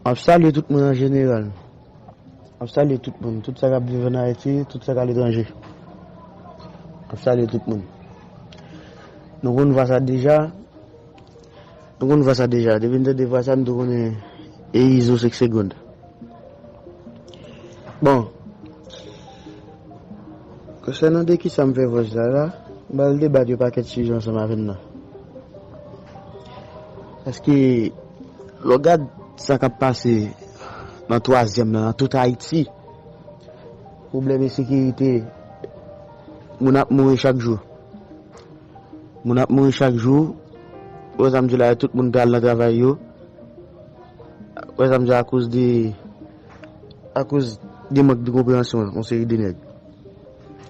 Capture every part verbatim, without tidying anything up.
M ap salye tout moun an jeneral. M ap salye tout moun, tout sa k ap viv ann Ayiti, tout sa k aletranje. M ap salye tout moun. Nou konn vwa sa deja. Nou konn vwa sa deja. Depi n tande vwa sa, m tou konnen e Izo senk segonn. Bon. Konsènan de kisa m fè vòs la la, m pral debat yon pakèt sijè ansanm avè n nan. Paske, lè w gad sa k ap pase nan twazyèm nan, nan tout Ayiti, pwoblèm ensekirite, moun ap mouri chak jou. Moun ap mouri chak jou. Ou wè sa m di w la, tout moun pral nan travay yo. Ou wè sa m di w la, akoz de, akoz de mank de konpreyansyon yon seri de nèg.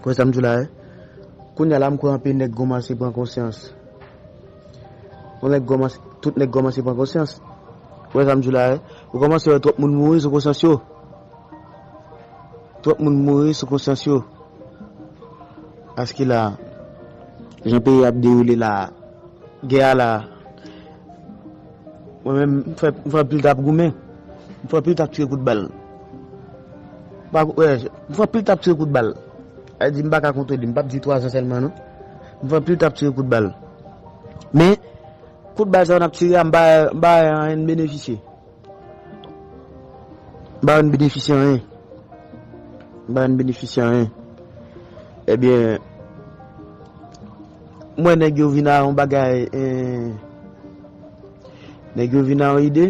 Ou wè sa m di w la, wi. Kounye a la, m kwè anpil nèg kòmanse pran konsyans. Yon nèg kòmanse, tout nèg kòmanse pran konsyans. Ou wè sa m di w la, wi. Ou kòmanse wè twòp moun mouri sou konsyans yo. Twòp moun mouri sou konsyans yo. Paske la, jan peyi a ap dewoule la, gè a la, mwen menm, m fè, m fè anpil t ap goumen. M fè anpil t ap tire kout bal. Pa, wè, m fè anpil t ap tire kout bal. Sa vle di, m pa ka konte li. M p ap di twa zan sèlman, non. M fè anpil t ap tire kout bal. Men, kout bal sa yo n ap tire a, m pa, m pa wè anyen n benefisye. M pa wè n benefisye anyen. M pa wè n benefisye anyen. Ebyen, m wè nèg yo vin a yon bagay, eh, nèg yo vin a yon ide.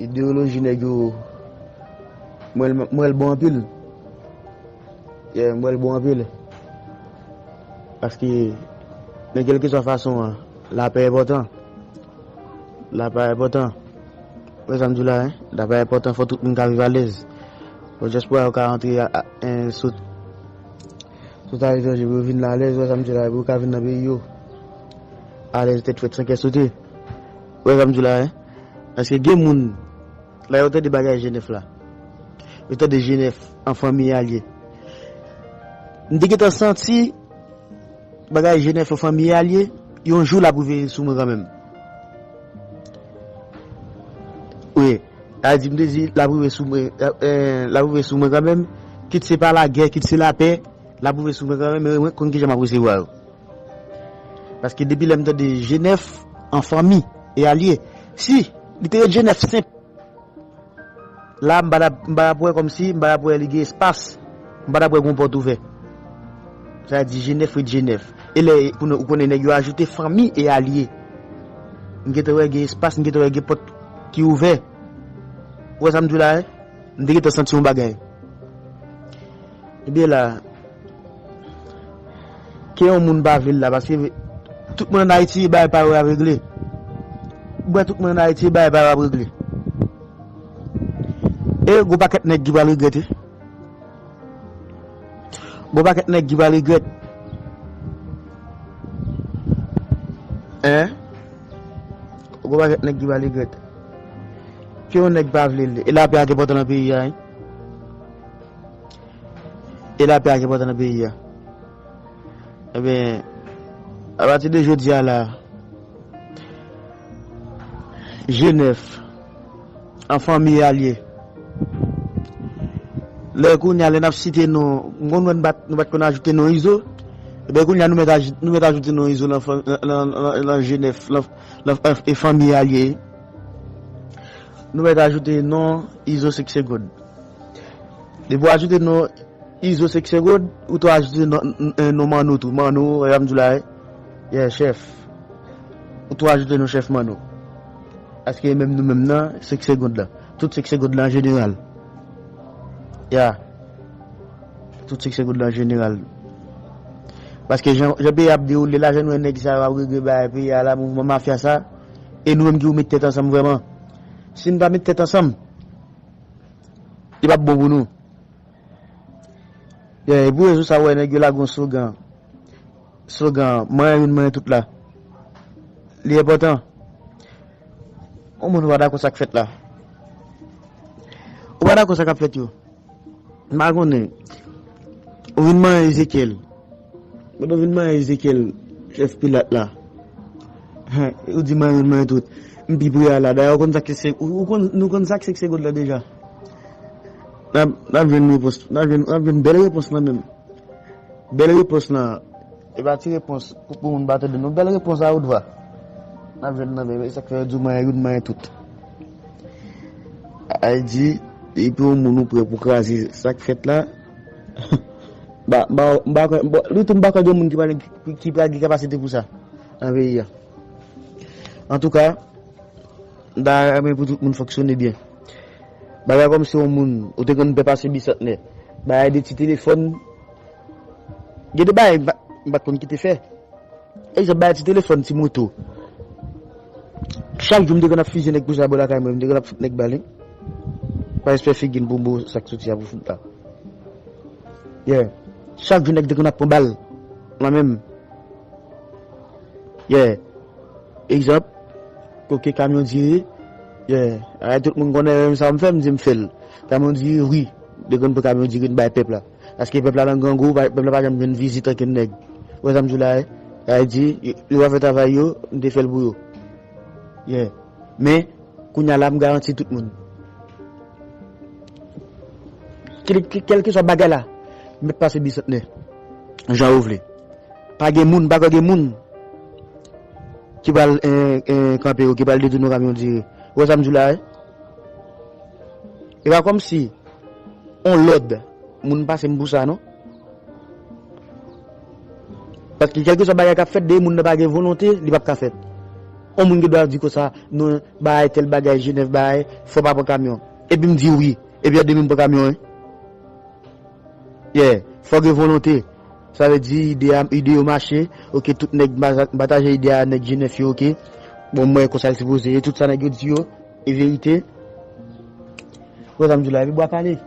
Ideyoloji nèg yo, m wè l, m wè l bon anpil. Yeah, m wè l bon anpil. Paske, nan kèlkeswa fason an, lapè enpòtan. Lapè enpòtan. Ou wè sa m di w la, hein? Lapè enpòtan, fò tout moun ka viv alèz. Fò dyaspora yo ka rantre a, a, en, sot, sot aletranje pou yo vin la alèz, ou wè sa m di w la, pou yo ka vin nan peyi yo. Alèz, tèt frèt, san kè sote. Ou wè sa m di w la, hein? Paske gen moun, lè yo tande bagay G nèf la, yo tande G nèf an fanmi alye. M te gentan santi bagay G nèf an fanmi alye, yon jou l ap rive sou mwen kanmenm. Wi, sa di m te di l ap rive sou mwen, eh, l ap rive sou mwen kanmenm, kit se pa lagè, kit se lapè, l ap rive sou mwen kanmenm, men mwen konn kijan m ap resevwa yo. Paske depi lè m tande G nèf an fanmi e alye, si li te ret G nèf senp, la, m pa t ap, m pa t ap wè kòmsi, m pa t ap wè li gen espas, m pa t ap wè gen pòt ouvè. Sa di G nèf ret G nèf. E lè, pou nou, ou konnen nèg yo ajoute fanmi e alye. M gentan wè gen espas, m gentan wè gen pòt ki ouvè. Ou wè sa m di w la, hein? M te gentan santi yon bagay. Ebyen la, ke yon moun pa vle l la, paske tout moun ann Ayiti, bagay pa yo ap regle. Ou wè tout moun ann Ayiti, bagay pa yo ap regle. E gwo pakèt nèg ki pral regrèt, wi. Gwo pakèt nèg ki pral regrèt. Hein? Gwo pakèt nèg ki pral regrèt. Ke yon nèg pa vle l. E lapè a ki enpòtan nan peyi a, hein? E lapè a ki enpòtan nan peyi a. Ebyen, apati de jodi a la, G nèf, an fanmi e alye. Lè kounye a, lè n ap site non, m konn wè n pa t, nou pa t konn ajoute non Izo. Ebyen, kounye a, nou mèt aj-, nou mèt ajoute non Izo lan fan-, lan, lan, lan, lan G nèf, lan, lan, e fanmi e alye. Nou mèt ajoute non Izo senk segonn. Depi w ajoute non Izo senk segonn, ou tou ajoute non, n-, n-, non Manno tou. Manno, e sa m di w la, yeah, chèf. Ou tou ajoute non chèf Manno. Paske menm nou menm nan, senk segonn lan. Tout senk segonn lan an jeneral. Yeah. Tout senk segonn lan an jeneral. Paske jan, jan peyi a ap dewoule la, jan nou wè nèg sa yo ap regle bagay peyi a la, mouvman mafya sa, e nou menm ki pou met tèt ansanm vrèman. Si n pa met tèt ansanm, li p ap bon pou nou. Yeah, e pou rezon sa, w wè nèg yo lage yon slogan. Slogan, manyen youn, manyen tout la. Li enpòtan. Yon moun ou pa dakò sa k fèt la. Ou pa dakò sa k ap fèt yo. M pa konnen. Ou vin manyen Ezekyèl. Pandan w vin manyen Ezekyèl, chèf Pilat la. Hen, ou di manyen youn, manyen tout. M pi pre a la. Dayè, ou konn sa k se, ou, ou konn, nou konn sa k se segonn lan deja. N ap, n ap jwenn repons, n ap jwenn, n ap jwenn bèl repons lan menm. Bèl repons lan. E pa ti repons pou, pou moun pa tande non. Bèl repons a wot vwa. N ap jwenn nan menm. E sa k fè yo di w manyen youn, manyen tout. Ay di, depi yon moun ou prè pou kraze sa k fèt la, ba, ba, m pa kwè, bon, li tou m pa kwè gen moun ki pral, ki, ki pral gen kapasite pou sa nan peyi a. Antouka, m ta renmen pou tout moun fonksyone byen. Bagay kòmsi yon moun, ou te konn pè pase bisantnè. Bagay de ti telefòn. Gen de bagay m pa, m pa t konn kite fè. Egzanp, bagay ti telefòn, ti moto. Chak jou m te konn ap fizye nèg pou sa bò lakay mwen, m te konn ap fout nèg bal, wi. Pa respè figi n pou m bo sa k soti a pou fout la. Yeah. Chak jou nèg te konn ap pran bal nan men m. Yeah. Egzanp, koke kamyon dire. Yeah. Ay, tout moun konnen sa m fè, m di m fè l. Kamyon dire, wi. Te konn pran kamyon dire n bay pèp la. Paske pèp la nan grangou, pa- pèp la pa janm jwenn vizit ankenn nèg. Ou wè sa m di w la, eh? Sa vle di, yo, yo pa fè travay yo, m te fè l pou yo. Yeah. Men, kounye a la, m garanti tout moun. Kèl, kèl, kèlkeswa bagay la, mèt pase bisantnè. Jan yo vle. Pa gen moun, pa gen moun ki pral, eh, eh, kanpe yo, ki pral detounen kamyon dire. Ou wè sa m di w la, eh? E pa kòmsi on lòd moun pase m pou sa, non. Paske kèlkeswa bagay k ap fèt, depi moun nan pa gen volonte, li p ap ka fèt. On moun gen dwa di konsa, non, bagay, tèl bagay, Jenèf bagay, fò pa pran kamyon. Epi m di wi. Epi an demen m pran kamyon, wi. Yeah, fò gen volonte. Sa vle di ide a, ide yo mache. Oke, tout nèg m pa- m pataje ide a, nèg Jenèf yo, oke. Bon, mwen konsa l sipoze ye, tout sa nèg yo di yo, e verite. Wè sa m di w la, epi bwa kale.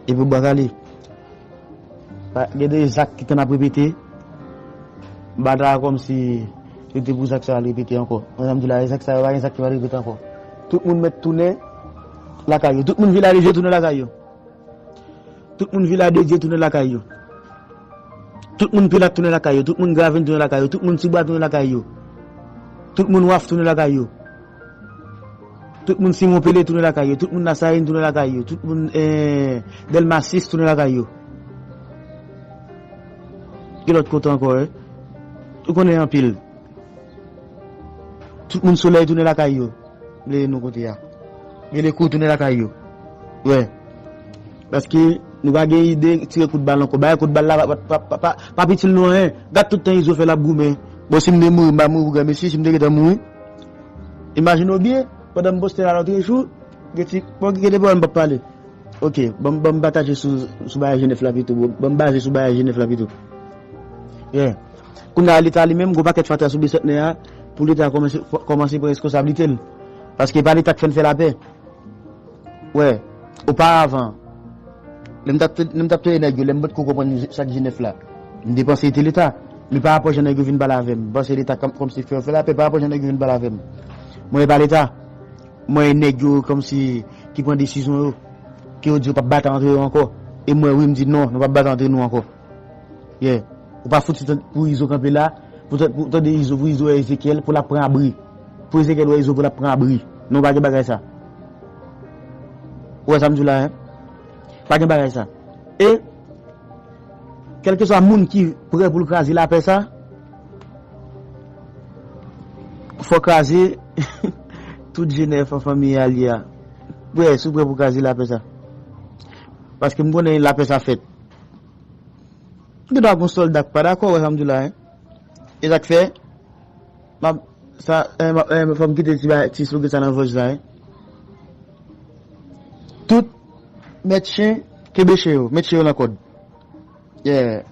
Epi bwa kale. Pa- Gen de zak ki konn ap repete. Bata kòmsi se te pou zak sa a repete ankò. Wè sa m di w la, e zak sa yo, pa gen zak ki pral repete ankò. Tout moun mèt tounen lakay yo. Tout moun Viladedye tounen lakay yo. Tout moun Viladedye tounen lakay yo. Tout moun Pilat tounen lakay yo. Tout moun Gravin tounen lakay yo. Tout moun Tibwa tounen lakay yo. Tout moun Waf tounen lakay yo. Tout moun Simon Pele tounen lakay yo. Tout moun Lasayin tounen lakay yo. Tout moun, eh, Dèlma sis tounen lakay yo. Ki lòt kote ankò, eh? Ou konnen anpil. Tout moun Solèy tounen lakay yo. Bliye non kote a. Gen de kou tounen lakay yo. Wè. Paske nou pa gen ide tire kout bal ankò. Bay kout bal la pa, pa, pa, pa, pa, pa itil nou anyen. Gad tout tan Izo fè l ap goumen. Bon, si m te mouri, m pa mouri pou granmesi, si m te gentan mouri. Imajine w byen, pandan m poste la lòt jou, gen ti, bon, gen de pawòl m p ap pale. Oke, ban m, ban m pataje sou, sou bagay Jenèf la pito. Ban m baze sou bagay Jenèf la pito. Yeah. Kounye a, Leta li menm, gon pakèt fatra sou bisantnè a, pou Leta kòmanse, kòmanse pran reskonsablite l. Paske pa Leta k fè n fè lapè. Wè, oparavan, lè m t ap, lè m t ap tande nèg yo, lè m potko konprann sa k Jenèf la, m te panse se te Leta. Men pa rapò jan nèg yo vin pale avè m, m panse Leta kòm, kòmsi fè yo fè lapè, pa rapò jan nèg yo vin pale avè m. Mwen, e pa Leta. Mwen, e nèg yo kòmsi ki pran desizyon yo, ke yo di yo p ap batay antre yo ankò. E mwen, wi, m di non, nou p ap batay antre nou ankò. Yeah. Ou pa fouti tan- pou Izo kanpe la, pou tan- pou tande Izo, pou Izo wè Ezekyèl, pou l ap pran abri. Pou Ezekyèl wè Izo, pou l ap pran abri. Non, pa gen bagay sa. Ou wè sa m di w la, en? Pa gen bagay sa. E, kèlkeswa moun ki prè pou l kraze lapè sa, fò kraze tout Jenèf an fanmi a li a. Prè, si w prè pou kraze lapè sa. Paske m konnen lapè sa fèt. Gen dwa gon sòlda k pa dakò, wè sa m di w la, en. E sa k fè, m ap, sa, en, m ap, en, fò m kite ti ba- ti slogan sa nan vòj la, en. Tout mèt chen, kenbe chen yo, met chen yo nan kòd. Yeah.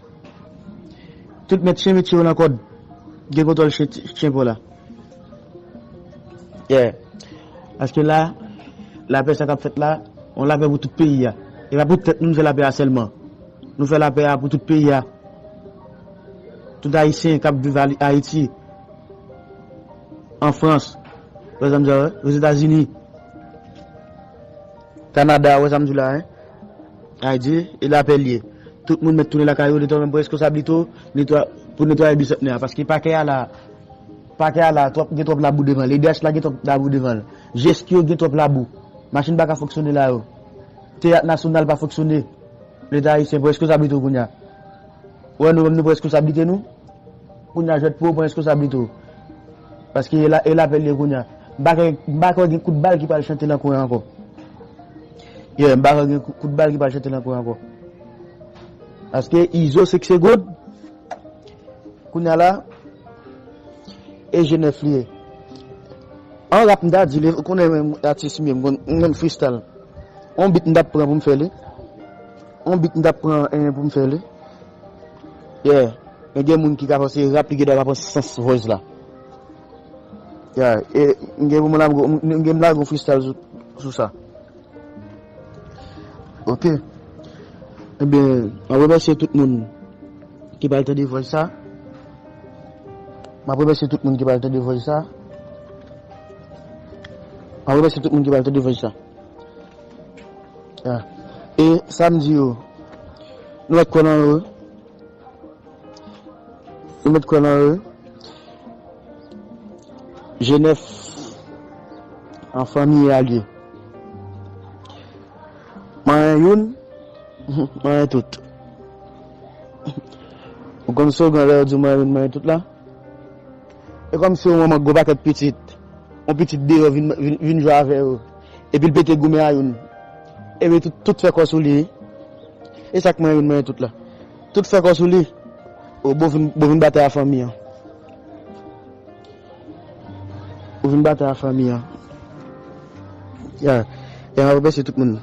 Tout mèt chen, met chen yo nan kòd. Gen kontwòl chen, chen pa w la. Yeah. Paske la, lapè sa k ap fèt la, yon lapè pou tout peyi a. E pa pou tèt nou, nou fè lapè a sèlman. Nou fè lapè a pou tout peyi a. Tout Ayisyen k ap viv Ali- Ayiti, an Frans, pa egzanp, Ozetazini, Kanada, ou wè sa m di w la, en? Ayiti, e lapè l ye. Tout moun mèt tounen lakay yo, Leta menm pran reskonsablite w, netwa- pou netwaye bisantnè a. Paske pakè a la, Pakè a la, twòp, gen twòp labou devan l. E D H la gen twòp labou devan l. Jeskyo gen twòp labou. Machin pa ka fonksyone la yo. Teyat Nasyonal pa fonksyone. Leta ayisyen pran reskonsablite w kounye a. Ou wè nou menm nou pran reskonsablite nou? Kounye a jwèt pou ou pran reskonsablite w. Paske e la, e lapèl li ye kounye a. M pa kwè, m pa kwè gen kout bal ki pral chante nan kwen an ankò. Yeah, m pa kwè gen kou-, kout bal ki pral chante nan kwen an ankò. Paske Izo se k se goud. Kounye a la, e G nèf li ye. An rap m ta di li, ou konnen menm atis m ye, m konn, m konn freestyle. On beat m t ap pran pou m fè li. On beat m t ap pran, eh, pou m fè li. Yeah. Men gen moun ki ka panse rap li gen dwa pa pran sans voice la. Yeah. E m gen pou m lage, m gen m lage yon freestyle sou, sou sa. Ok. Ebyen, m ap remèsye tout moun ki pral tande voice sa. M ap remèsye tout moun ki pral tande voice sa. M ap remèsye tout moun ki pral tande voice sa. Ya. E sa m di yo, nou mèt kwè nan yo. Nou mèt kwè nan yo. G nèf an fanmi e alye. Manyen youn, manyen tout. Ou konn slogan lè yo di manyen youn, manyen tout la? E kòmsi yon manman gwo pakèt pitit, yon pitit deyò vin, vin, vin jwe avè yo. Epi l pete goumen a youn. Epi tout, tout fè kò sou li. E sa k manyen youn, manyen tout la. Tout fè kò sou li. O, bon vin, bon vin batay a fanmi an. Ou vin batay a fanmi an. Ya, ya, m ap remèsye tout moun.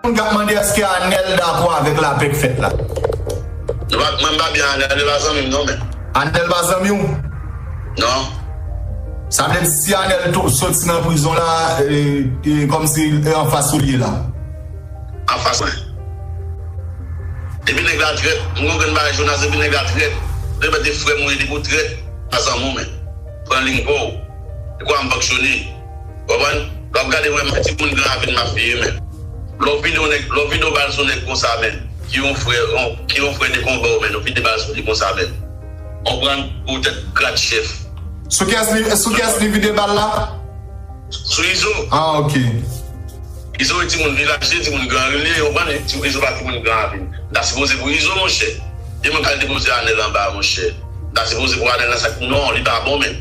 Moun k ap mande èske Anèl dakò avèk lapè k fèt la. Nou pa, mwen m pa byen Anèl, Anèl pa zanmi m non, men. Anèl pa zanmi w? Non. Sa vle di si Anèl tou soti nan prizon la, e, e, kòmsi, e, anfas ou li ye la? Anfas mwen. Depi nèg la trèt, m konn bagay Jonas, depi nèg la trèt, depi te frè m ou ye, depi w trèt, pa zanmi w, men. Pran liy pa w. E kwa m fonksyone. Konprann? Lè w ap gade, wè, m timoun Gran Ravin m ap veye, men. Lè w vide yon nèg, lè w vide yon bal sou nèg konsa, men, ki yon frè, yon, ki yon frè de konba w, men, w vide bal sou li konsa, men. Konprann? Poutèt grad chèf. Sou kiyès li, sou kiyès li vide bal la? Sou Izo. Ah, ok. Izo e timoun vilaj li, timoun Gran Ravin li, konprann? Ti-, Izo pa timoun Gran Ravin. M ta sipoze pou Izo, monchè. E mwen k al depoze Anèl anba, monchè. M ta sipoze pou Anèl nan sak. Non, li pa bon, men.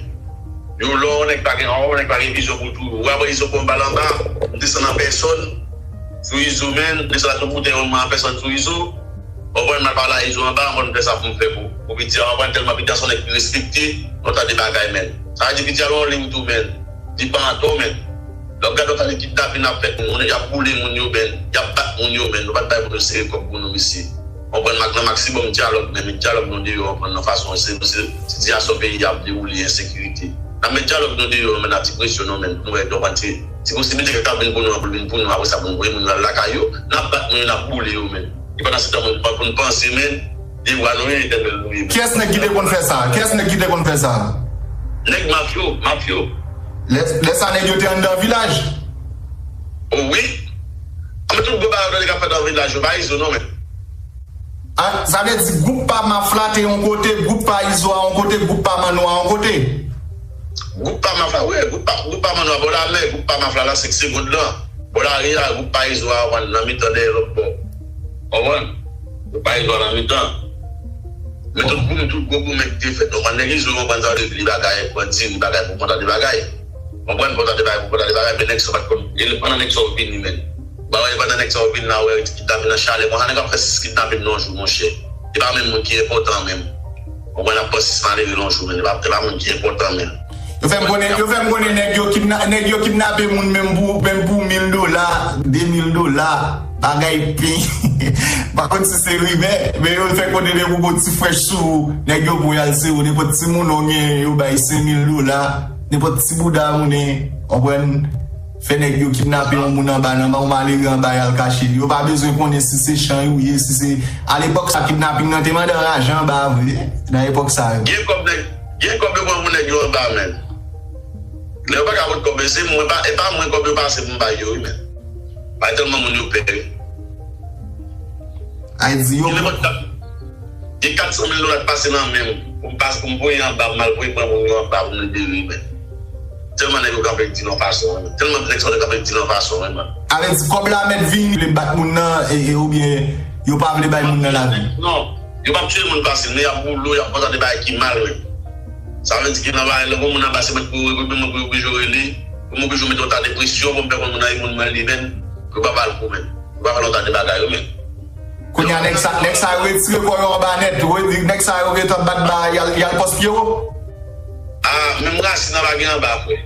Yo, lè yon nèg pa gen, yon nèg pa gen vizyon pou tou. Ou apre Izo pran bal anba, m desann an pèsòn sou Izo, men, m desann ak yon boutèy yon mwen an pèsòn sou Izo. Ou konprann, m al pale a Izo anba, m konn fè sa pou m fè pou, pou piti a, ou konprann, tèlman piti a se yon nèg ki respekte, yon ta de bagay, men. Sa vle di piti a gen yon liy tou, men. Li pa atò, men. Lè w ap gade yon kalite kidnapin ap fèt, moun, y ap boule moun yo, men. Y ap bat moun yo, men. Nou pa t bay moun yo sere kòb pou nou, mesye. Konprann, mak nan maksimòm dyalòg, men met dyalòg nou deyò, konprann, nan fason, se, se, sitiyasyon peyi a ap dewoule, ensekirite. N ap met dyalòg nou deyò, men, n ap ti presyon nou, men, pou nou wè, konprann, se, se posiblite k ap vin pou nou an, pou l vin pou nou, apre sa, pou nou voye moun yo al lakay yo, n ap bat moun yo, n ap boule yo, men. E pandan se tan, moun, pou n panse, men, devwa nou ye, etènèl nou ye, men. Kiyès nèg ki te konn fè sa? Kiyès nèg ki te konn fè sa? Nèg mafyo, mafyo. Lè, lè sa nèg yo te anndan vilaj? O wi. Anben tout gwo bagay yo tande k ap fèt nan vilaj yo, pa Izo non, men. Ah, sa vle di gwoup pa Maf la te yon kote, gwoup pa Izo a yon kote, gwoup pa Manno a yon kote? Gwoup pa Maf la, wi, gwoup pa, gwoup pa Manno a bò lamè, gwoup pa Maf la nan senk segonn lan. Bò lari a, gwoup pa Izo a, konprann, nan mitan dèyè lòt bò. Konprann? Gwoup pa Izo a nan mitan. Men tout goumen, tout gwo goumen ki te fèt, konprann, nèg Izo konprann sa vle di li bagay, pran diri bagay pou kontan de bagay. Konprann, kontan de bagay pou kontan de bagay, men nèg sa pa t konn, e pandan nèg sa yo vini, men. Ba wè, pandan nèg sa yo vin la, wè, kidnapin nan chalè, konsa nèg ap fè sis kidnapin nan yon jou, monchè. E pa menm moun ki enpòtan, menm. Ou konn ap pran sis malere nan yon jou, men. E pa, e pa moun ki enpòtan, men. Yo fè m konnen, yo fè m konnen nèg yo kidna-, nèg yo kidnape moun menm pou, menm pou mil dola, de mil dola, bagay pi. M pa konn si se rimè, men yo fè konnen nèg ou gon ti frèch sou ou, nèg yo pou y al sere w, nenpòt timoun ou gen, yo bay senk mil dola, nenpòt ti bouda moun, konprann? Fè nèg yo kidnape yon moun anba, nan yon malere anba, y al kache li. Yo pa bezwen konnen si se Chany ou ye, si se, alepòk sa, kidnaping nan te mande lajan anba vre, nan epòk sa yo. Gen kòb nèg, gen kòb yo pran pou nèg yo anba, men. Lè yo pa ka pot kòb yo, se mwen pa, e pa mwen kòb yo pase pou m bay yo, wi, men. Bay tèlman moun yo pè. Ayiti yo. Gen nenpòt kat, gen kat san mil dola k pase nan men m. Pou m pase, pou m voye anba, pou m al voye pran moun yo anba, pou m libere, men. Tèlman nèg yo kanpe di nan fason, men. Tèlman nèg sa yo kanpe di nan fason, men. Avè di kòb la mèt vini, vle bat moun nan, e, e, oubyen yo pa vle bay moun nan lavi. Non, yo p ap tiye moun fasil, men y ap boule w, y ap fè w tande bagay ki mal, men. Sa vle di ke nan bagay la, pou moun anba se mèt pou yo, pou yo, pou yo oblije rele, pou m oblije mete yon ta de presyon, pou m fè konn moun nan e moun mwen li, men, pou yo pa ba l kou, men. Yo pa fè yon ta de bagay, yo, men. Kounye a, nèg sa, nèg sa yo retire kò yo anba nèt, wi, nèg sa yo ret ap bat ba, y al, y al pòs pye wo. Ah, menm rasin nan pa gen anba, frè.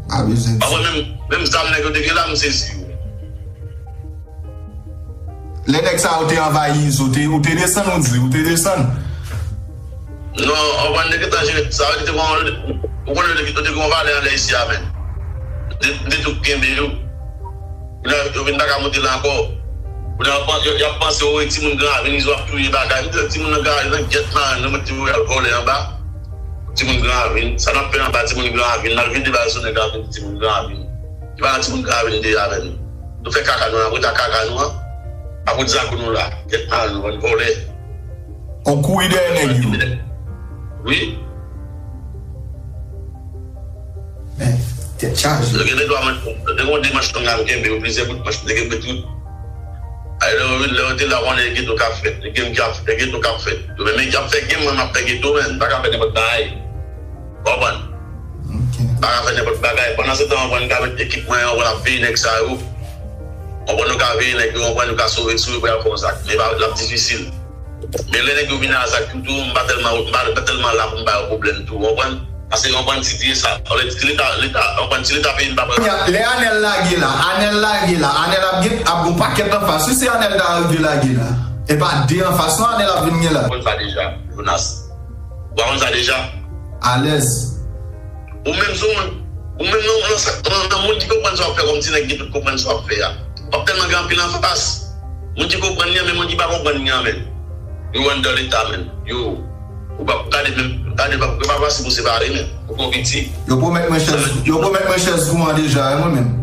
Pa bezwen di. Menm, menm zam nèg yo te gen la, m sezi yo. Lè nèg sa yo te anvayi Izo, te, ou te desann, ou di, ou te desann. Non, anvan nèg yo te jere sa, yo te gon, ou konnen yo te, yo te gon valè anlè isi a, men. De, de tout kenbe yo. Kounye a, yo vin pa ka monte la ankò. Kounye a, yo, y ap panse, o, e timoun Gran Ravin, Izo ap touye bagay. M di, timoun nan Gran Ravin, nan gyèt maren, nou mete yo al vòlè anba. Timoun Gran Ravin, sa n ap fè anba timoun Gran Ravin, n al vide bal sou nèg Gran Ravin, timoun Gran Ravin. Ki pa nan timoun Gran Ravin de avè nou. Nou fè kaka nou an, ap rete ak kaka nou an, ap rete zakou nou la. Gyèt maren nou, bann vòlè. On kouri dèyè nèg yo. Wi. Men, tèt chaje. Yo gen de dwa mwen, yo gen de manch konn la m kenbe yo, plizyè bout manch, m te kenbe tout. Ay, lè yo, lè yo te la, konnen geto k ap fèt, gen k ap, gen geto k ap fèt. Yo menm, men y ap fè gen, mwen, m ap fè geto, men, m pa ka fè nenpòt bagay. Konprann? Ok. M pa ka fè nenpòt bagay. Pandan se tan, konprann, m ka met ekip mwen, konprann, ap veye nèg sa yo. Konprann, nou ka veye nèg yo, konprann, nou ka sove sou yo pou y al fè yon zak. Men pa, l ap difisil. Men lè nèg yo vin a zak yo tou, m pa tèlman, m pa, m pa tèlman la pou m ba yo pwoblèm tou, w konprann? Paske w konprann si te ye sa. Lè, si leta, leta, w konprann si leta peyi m pa pran. Lè Anèl lage la, Anèl lage la, Anèl ap gen, ap gon pakèt anfas. Wi, se Anèl ta rive lage la. E pa de anfas non Anèl ap vin gen la. Ou konn sa deja, Jonas. Ou pa konn sa deja? Alèz. Ou menm sou moun, ou menm nan, nan, nan, nan moun ki konprann sa w ap fè kòm ti nèg ki tout konprann sa w ap fè a. W ap tèlman gen anpil anfas. Moun ki konprann li an, men moun ki pa konprann li an, men. Yo anndan leta, men. Yo, ou pa gade menm, gade, pa, pa fasil pou separe, men. Ou konn piti. Yo pwomèt mwen chèz, yo pwomèt mwen chèz kouran deja, wi, mwen menm.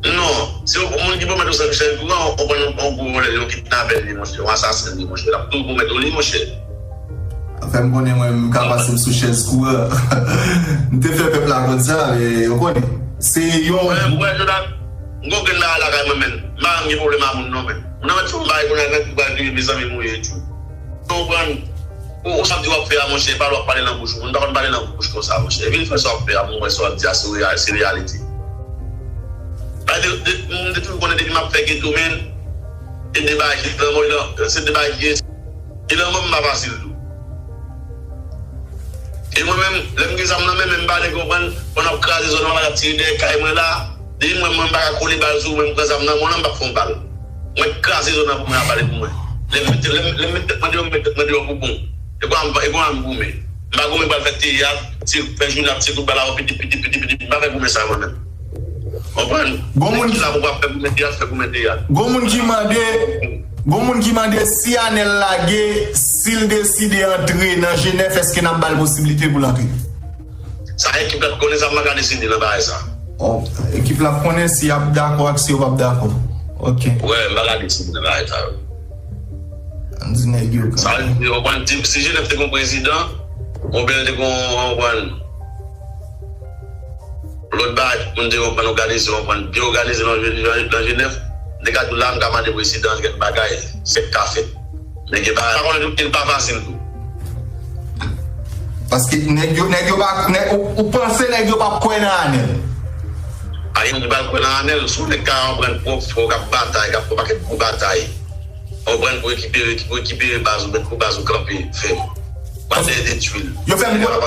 Non, se yon moun ki pwomèt ou chèz kouran, ou pran yon, yon gwo vòlè, yon kidnapè li, monchè, yon asasen li, monchè. L ap tou pwomèt ou li, monchè. Fè m konnen mwen, m ka pase m sou chèz kouran. M te fè pèp la konn sa, men ou konnen. Se yon. Mwen, mwen, Jonathan, m gon grenn la lakay mwen, men. M pa janm gen pwoblèm ak moun, non, men. Moun nan mèt fè yon bagay kounye a, nèg pou pral vire, mezanmi, mouye, tchou. Ou konprann? Ou, ou sa w di w ap fè a, monchè, pale w ap pale nan bouch ou. Moun pa konn pale nan bouch konsa, monchè. Vin fè sa w ap fè a, pou m wè sa w ap di a, se real-, se reyalite. Bay de, de, m te toujou konnen depi m ap fè geto, men, e de bagay ki lanmò, se de bagay ki, e lanmò m pa fasil tou. E mwen menm, lè m gen zam nan men, men m pa vle konprann, pandan w ap kraze zòn nan, w ap tire dèyè kay mwen la, depi mwen, mwen m pa ka kole bal sou ou, men m pran zam nan men w la, m p ap fè w bal. Mwen kraze zòn nan pou mwen a pale pou mwen. Lè m mete, lè m, lè m mete tèt mwen deyò, m mete tèt mwen deyò pou bon. E kwa m, e kwa m goumen. M pa goumen pral fè teyat, se fè jounen ap tire kout bal avè w, piti, piti, piti, piti, m pa fè goumen sa mwen menm. Konprann? Gon moun ki la pou ap fè goumen teyat, fè goumen teyat. Gon moun ki mande, gon moun ki mande si Anèl lage, si l deside antre nan G nèf, èske n ap ba l posiblite pou l antre? Sa ekip la t konnen sa, m pa ka deside nan bagay sa. Oh, ekip la ap konnen si y ap dakò ak si yo p ap dakò. Ok. Wè, m pa ka deside nan bagay sa yo. Ann di nèg yo kanmenm. Sa vle di, w konprann, si G nèf te gon prezidan, oubyen l te gon, w konprann, lòt bagay, tout moun te konprann, òganize, w konprann, byen òganize nan, nan, nan G nèf, m te ka di w la, m ka mande prezidan kèk bagay, sa k ka fèt. Men gen bagay, pa konnen tout, li pa fasil tou. Paske nèg yo, nèg yo pa, nèg, ou, ou panse nèg yo p ap kwè nan Anèl? Pa gen moun ki pral kwè nan Anèl, si w nèg ka konprann pwòp frè w k ap batay, k ap fè yon pakèt gwo batay. Konprann pou rekipere, pou rekipere baz ou, mèt pou baz ou kanpe fèm. Pral dèyè detwi l. Yo fè m konnen,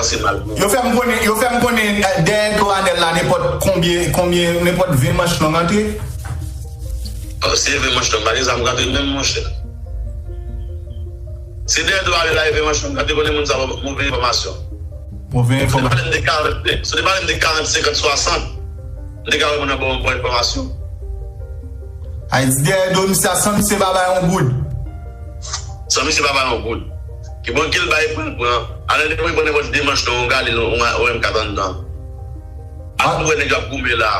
yo fè m konnen, yo fè m konnen, eh, dèyè do Anèl la, nenpòt konbyen, konbyen, nenpòt ven manch long antre. Ah, se ven manch long, pa gen zam k antre menm, monchè. Se dèyè do Anèl la, e ven manch long k antre, konnen moun sa ba move enfòmasyon. Move enfòmasyon. Si w te pale m de karant, si w te pale m de karant, senkant, swasant, m te ka wè moun nan ba w bon enfòmasyon. Ay di dèyè do misye a san misye pa bay yon goud. San misye pa bay yon goud. Ki bon ke l bay pou l pran. Anèl depi l pran nenpòt de manch nan yon gade, yon, yon M kat anndan. Ap wè nèg yo ap goumen la.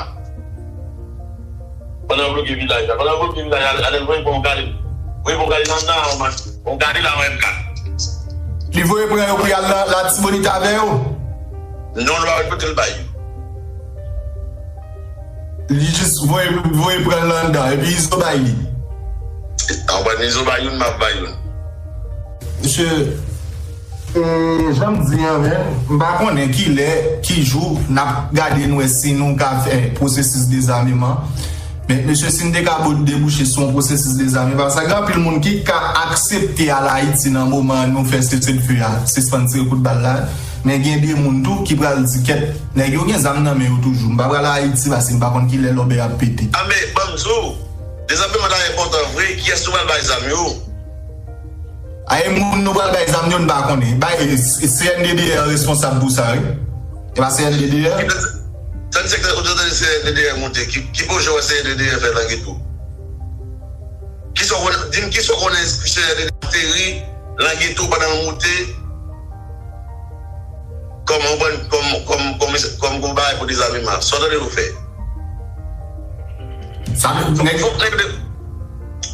Pandan yo bloke vilaj la. Pandan yo bloke vilaj la, Anèl voye pran yon gade. Voye pran yon gade nan nan, yon gade la, yon M kat. Li voye pran yo pou y al nan Latibonit avè yo? Non, li pa wè kote l bay. Li jis voye, voye pran l anndan, epi Izo bay li. An pran Izo bay youn, m ap bay youn. Mesye, e, jan m di an, men, m pa konnen kilè, ki jou n ap gade n wè si nou ka fè pwosesis dezameman. Men, mesye, si n te ka bo-, debouche sou yon pwosesis dezameman, paske gen anpil moun ki ka aksepte al Ayiti nan moman nou fè seselfe a, sispann tire kout bal la. Men gen de moun tou ki pral di, kèt, nèg yo gen zam nan men yo toujou. M pa pral Ayiti paske m pa konn kilè lòbèy ap pete. A, men, ban m di w, dezameman ta enpòtan vre, kiyès nou pral bay zam yo? A, e moun nou pral bay zam yo, n pa konnen. Bay, e, C N D D L responsab pou sa, wi. E pa C N D D L? Tann sektè, ou te tande C N D D L monte. Ki, ki pwojè wè C N D D L fè nan geto? Kisa w konnen, di m kisa w konnen C N D D L ateri nan geto pandan l monte? Kòm, kòm, kòm, kòm, kòm, kòm, kòm bagay pou dezameman. Sa w tande yo fè? Sa vle di nèg yo. Fòk, fòk nèg yo te,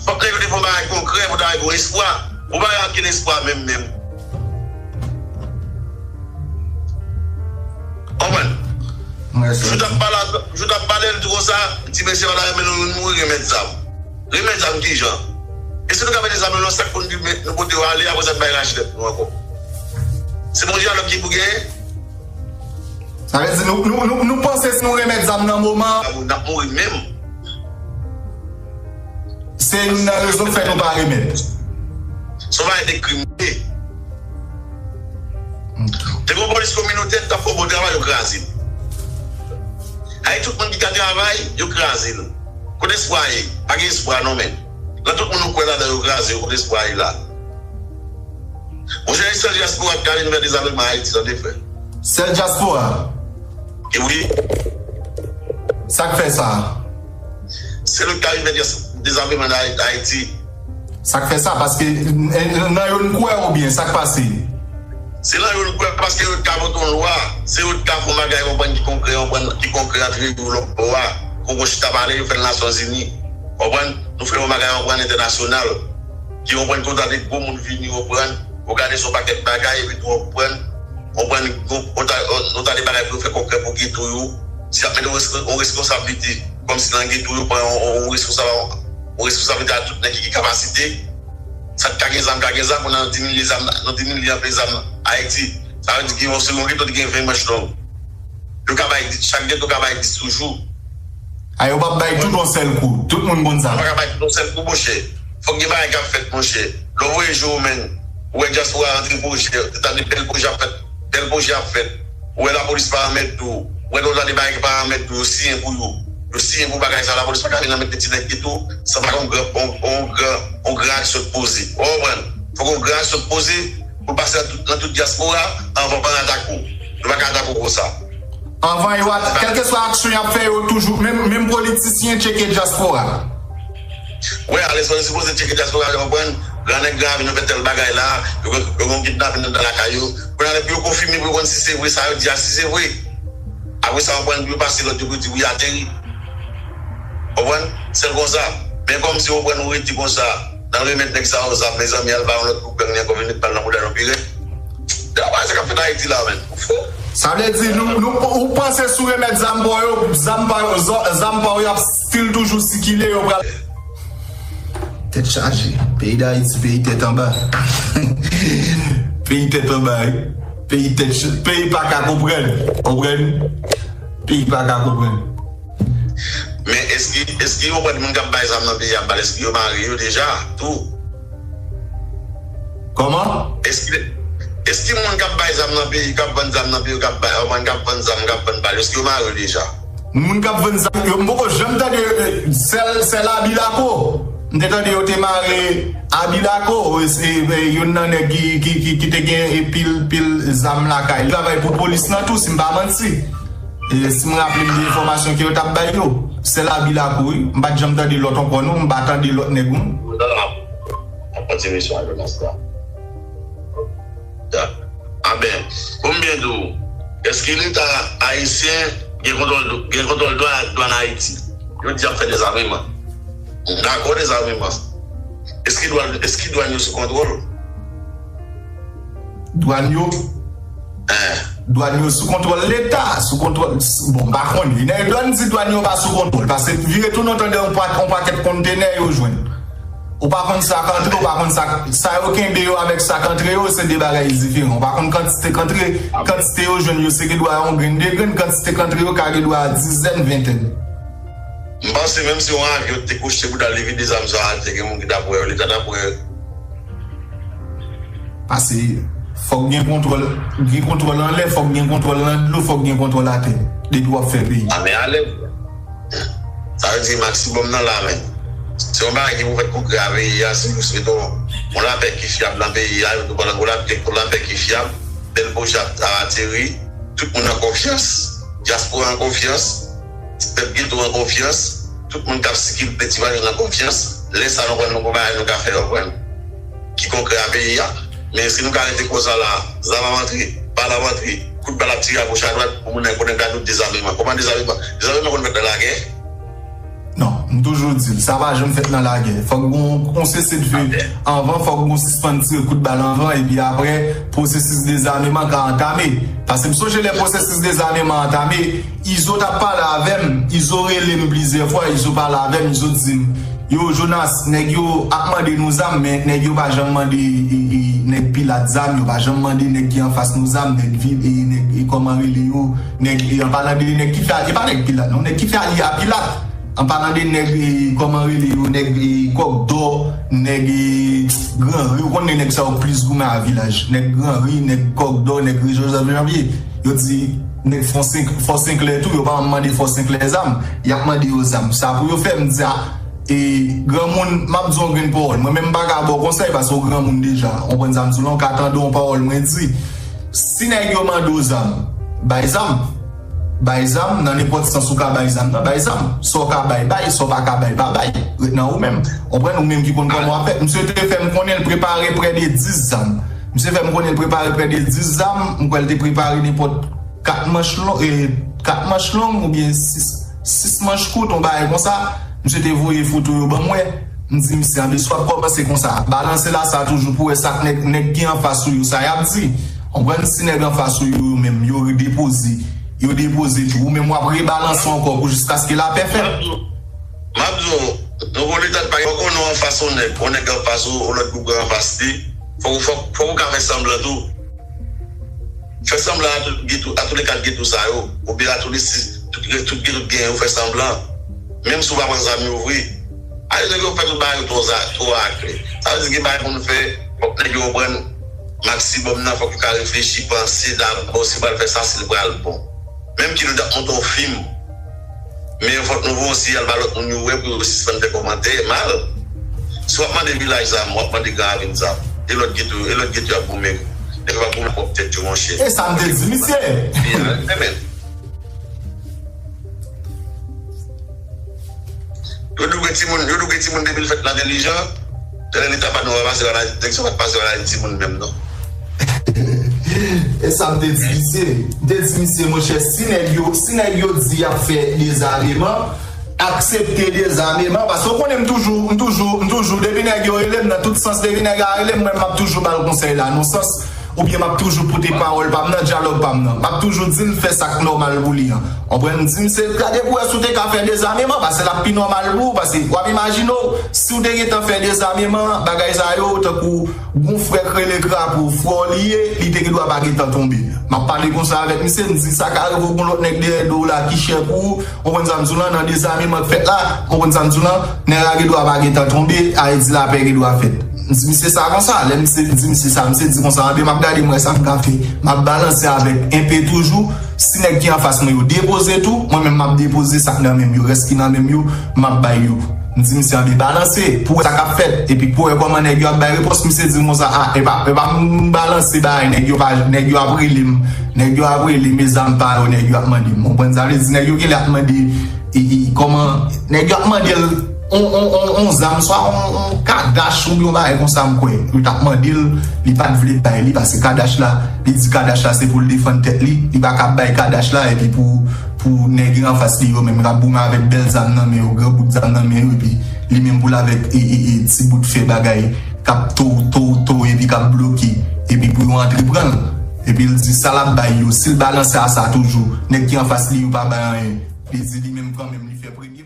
fòk nèg yo te fè yon bagay konkrè pou ta gen yon espwa. Ou pa gen ankenn espwa menm, menm. Konprann? Mwen, jou t ap pale, jou t ap pale, l di konsa, ti mesye pa ta renmen nou, nou mouri, remèt zam. Remèt zam kijan? E si nou ka mete zam yo nan sak pou nou di, men, nou pote yo ale, apre sa, n bay rache tèt nou ankò. Se bon dyalòg ki pou genyen? Sa vle di, nou, nou, nou, nou panse si nou remèt zam nan moman an, n ap mouri menm. Se youn nan rezon k fè nou pa remèt. Se yon bagay de krim li ye. Ok. Te gen yon polis kominotè ki t ap fè yon bon travay, yo kraze l. Ay, tout moun ki ka travay, yo kraze l. Kote espwa ye? Pa gen espwa non, men. Nan tout moun nou kwè ladan yo kraze yo, kote espwa ye la? Monchè, e sèl dyaspora ki ka vin fè dezameman Ayiti, tande, frè. Sèl dyaspora? E wi. Sa k fè sa? Se nou ki ka vin fè dyas-, dezameman Ay-, Ayiti. Sa k fè sa? Paske, eh, nan yo n kwè oubyen sa k pase? Se nan yo n kwè paske yo t ka vote yon lwa, se yo t ka fè yon bagay, konprann, ki konkrè, konprann, ki konkrè antre yo lòt bò a. Kongo chita pale, yo fè l Nasyonzini. Konprann? Nou fè yon bagay, konprann, entènasyonal. Ki konprann konsa de gwo moun vini, konprann, yo gade se yon pakèt bagay, epi tou konprann, konprann, yon, yon ta, yon, yon ta de bagay pou yo fè konkrè pou geto yo. Si y ap mete yon res-, yon reskonsablite, kòmsi nan geto yo pran yon, yon, yon reskonsa-, yon reskonsablite a tout nèg ki gen kapasite. Sa k ka gen zam, ka gen zam, nan di milye zam, nan di milye anpe zam Ayiti. Sa vle di gen yon, se yon geto ki gen ven manch long. Yo ka bay dis, chak geto ka bay dis toujou. A, yo p ap bay tout yon sèl kou. Tout moun konn sa. Yo pa ka bay tout yon sèl kou, monchè. Fòk gen bagay k ap fèt, monchè. Lè w voye je w, men, ou wè dyaspora antre pwojè, ou tande bèl pwojè ap fèt, bèl pwojè ap fèt. Ou wè lapolis pa anmède w. Ou wè lòt tande bagay ki pa anmède w, yo siyen pou yo. Yo siyen pou bagay sa, lapolis pa ka vin anmède ti nèg geto san pa gen yon gran, yon, yon gran, yon gran aksyon k poze. Ou konprann? Fòk yon gran aksyon k poze pou l pase nan tout, nan tout dyaspora anvan yo atake w. Yo pa ka atake w konsa. Anvan yo at-, kèlkeswa aksyon y ap fè, yo toujou, menm, menm politisyen tcheke dyaspora. Wè, alèz yo sipoze tcheke dyaspora, yo konprann, gran nèg, gran avyon fè tèl bagay la, yo, yo gen kidnapin anndan lakay yo. Kounye a, lè pou yo konfime, pou yo konn si se vre, sa yo di a, si se vre. Apre sa, yo konprann, pou yo pase lòd, yo pou di, wi, ateri. Konprann? Sèl konsa. Men kòmsi, konprann, ou rete konsa, nan remèt nèg sa yo zam, mezanmi, al ba yon lòt group gang li ankò, vin met bal nan bouda nou pi rèd. Travay sa k ap fèt Ayiti la, men. Ou fou. Sa vle di, nou, nou, ou panse si w remèt zam pa w yo, zam pa yo, zò-, zam pa w yo ap still toujou sikile, yo pral. Tèt chaje. Peyi Dayiti, peyi tèt anba. Peyi tèt anba, wi. Peyi tèt ch-, peyi pa ka konprann. Konprann? Peyi pa ka konprann. Men èske, èske yo konprann moun k ap bay zam nan peyi a bal, èske yo mare yo deja tou? Kòman? Èske, èske moun k ap bay zam nan peyi, k ap vann zam nan peyi, k ap bay, k ap vann zam, k ap vann bal, èske yo mare yo deja? Moun k ap vann zam yo, m poko janm tande, eh, sèl, sèl Abilako. M te tande yo te mare Abilako, eh, se, eh, youn nan nèg ki, ki, ki, ki te gen, eh, pil, pil zam lakay li. Travay pou polis nan tou, si m pa manti. E si m raple m de enfòmasyon ke yo t ap bay yo, sèl Abilako, wi. M pa t janm tande lòt ankò, non. M pa tande lòt nèg, non. Ap kontinye sou Adonas la. Ya. A ben, pou m byen di w, èske Leta ayisyen gen kontwòl, gen kontwòl dwa-, dwàn Ayiti? Yo di y ap fè dezameman. M dakò dezameman. Èske dwàn, èske dwàn yo sou kontwòl? Dwàn yo? Dwàn yo sou kontwòl Leta, sou kontwòl, bon, m pa konnen. Nèg dwàn di dwàn yo pa sou kontwòl, paske vire tounen w tande yon pa-, yon pakèt kontenè yo jwenn. Ou pa konn sa k antre, ou pa konn sa, sa yo kenbe yo avèk sa k antre yo, se de bagay diferan. Ou pa konn kantite k antre, kantite yo jwenn yo, se gen dwa yon grenn, de grenn, kantite k antre yo ka gen dwa dizèn, ventèn. M panse menm si yon avyon te kouche pou ta leve de zam sa atè, gen moun ki t ap wè yo, Leta t ap wè yo. Paske fòk gen kontwòl, gen kontwòl anlè, fòk gen kontwòl nan dlo, fòk gen kontwòl atè. Depi w ap fè peyi. A men alèz. Sa vle di maksimòm nan la men. Se yon bagay ki pou fèt konkrè a peyi a, si nou swete yon lapè ki fyab nan peyi a, nou pran yon lapè, yon lapè ki fyab, bèl pwojè ap ateri, tout moun an konfyans, dyaspora an konfyans, pèp geto an konfyans, tout moun k ap sikile ti mayon an konfyans, lè sa nou pran nou konpanye nou ka fè yo pran ki konkrè a peyi a. Men si nou ka rete konsa la, zam ap antre, bal ap antre, kout bal ap tire a goch a dwat, pou moun nan konnen gade dezameman. Kòman dezameman? Dezameman konn fèt nan lagè. Non, m toujou di l, sa pa janm fèt nan lagè. Fòk gon, gon sesefè. Anvan, fòk gon sispann tire kout bal anvan, epi apre, pwosesis dezameman ka antame. Paske m sonje lè pwosesis dezameman antame, Izo t ap pale avè m, Izo rele m plizyè fwa, Izo pale avè m, Izo di m, yo, Jonas, nèg yo ap mande nou zam, men nèg yo pa janm mande, e, e, nèg Pilat zam, yo pa janm mande nèg ki anfas nou zam, nèg, vi- e, nèg, e, kòman rele yo, nèg, e, an palan de nèg ki fè, e pa nèg Pilat, non, nèg ki fè alye a Pilat. An palan de nèg, e, kòman rele yo, nèg, e, Kòkdò, nèg, e, Granri, ou konnen nèg sa yo plis goumen a vilaj. Nèg Granri, nèg Kòkdò, nèg Rejozèf Janvye. Yo di, nèg Fò Senk-, Fò Senklè tou, yo pa mande Fò Senklè zam. Y ap mande yo zam. Sa pou yo fè, m di, a, e, granmoun, m ap di yon grenn pawòl. Mwen menm, m pa ka ba w konsèy, paske w granmoun deja. Ou konprann sa m di w lan, ou ka tande yon pawòl mwen di. Si nèg yo mande w zam, bay zam. Bay zam, nan nenpòt sans ou ka bay zam nan, bay zam. Sa w ka bay, bay. Sa w pa ka bay, pa bay. Ret nan ou menm. Ou konprann, ou menm ki konn kòman w ap fè. Misye te fè m konnen l prepare prè de dis zam. Misye fè m konnen l prepare prè de dis zam. M kwè l te prepare nenpòt kat manch long, e, kat manch long oubyen sis, sis manch kout, yon bagay konsa. Misye te voye foto yo ban mwen. M di misye, anben, si w ap kòmanse konsa, balanse la sa toujou pou wè sa k nèg, nèg ki anfas ou yo, sa y ap di. Konprann, si nèg anfas ou yo, yo menm, yo depoze, yo depoze tou, ou menm w ap rebalanse ankò pou jiskaske lapè fèt. M ap di w, nou gon leta pa gen, ou konnen w anfas yon nèg, yon nèg anfas ou, yon lòt gwoup anfas li, fòk, fòk, fòk ou ka fè sanblan tou. Fè sanblan a tout geto, a tout le kat geto sa yo, oubyen a tout le sis, tout, tout geto k genyen yo fè sanblan. Menm si w pa pran zam yo vre. Ale nèg yo fè tout bagay yo twò za-, twò aklè. Sa vle di gen bagay pou nou fè, fòk nèg yo konprann maksimòm nan, fòk yo ka reflechi, panse dabò si pral fè sa, si l pral bon. Menm ki nou t ap monte yon fim, men fòk nou voye yon siyal ba lòt moun yo wè pou yo sispann fè kòmantè mal. Si w ap mande vilaj zam, w ap mande Gran Ravin zam. E lòt geto, e lòt geto y ap goumen. Nèg yo p ap goumen pwòp tèt yo, monchè. E sa m te di misye. Byen, men. Yo double timoun, yo double timoun depi l fèt l entèlijan. Tèlè leta pa nou pa pase analiz, nèg sa pa t pase analiz timoun menm non. E sa m te di misye. M te di misye, monchè, si nèg yo, si nèg yo di y ap fè dezameman, aksepte dezameman, paske w konnen m toujou, m toujou, m toujou, depi nèg yo rele m nan tout sans, depi nèg la rele m, mwen m ap toujou ba l konsèy la, nan sans, oubyen m ap toujou pote pawòl pa m nan, dyalòg pa m nan. M ap toujou di l fè sa k nòmal pou li an. Konprann? M di misye, gade pou wè si w te ka fè dezameman, paske l ap pi nòmal pou ou, paske w ap imajine w, si w te gentan fè dezameman, bagay sa yo, tankou gon frè k rele Krapo, frè w li ye, li te gen dwa pa gentan tonbe. M ap pale konsa avèk misye, m di sa ka rive w gon lòt nèg dèyè do w la ki chè pou ou, konprann sa m di w lan, nan dezameman k fèt la, konprann sa m di w lan, nèg la gen dwa pa gentan tonbe, a vle di lapè gen dwa fèt. M di misye sa konsa, lè misye di misye sa, misye di konsa, anben m ap gade m wè sa m ka fè. M ap balanse avèk enpe toujou, si nèg ki anfas mwen yo depoze tou, mwen menm m ap depoze sa k nan men m yo, rès ki nan men m yo, m ap bay yo. M di misye anben balanse, pou wè sa k ap fèt, epi pou wè kòman nèg yo ap bay repons, misye di m konsa, a, e pa, e pa m balanse bagay, nèg yo pa, nèg yo ap rele m, nèg yo ap rele m, e zam pa yo, nèg yo ap mande m. Konprann sa vle di, nèg yo genlè ap mande, e, e, kòman, nèg yo ap mande l, on, on, on, on zam, swa on, on kadach oubyen on bagay konsa m kwè. Yo t ap mande l, li pa t vle bay li, paske kadach la, li di kadach la se pou l defann tèt li, li pa ka bay kadach la, epi pou pou nèg yo anfas li yo menm k ap goumen avèk bèl zam nan men yo, gran bout zam nan men yo, epi li menm pou l avèk e, e, e, ti bout fè bagay k ap tow, tow, tow, epi k ap bloke, epi pou yo antre pran l. Epi l di sa l ap bay yo, si l balanse a sa toujou, nèg ki anfas li yo pa bay anyen. Li di li menm kanmenm li fè premye.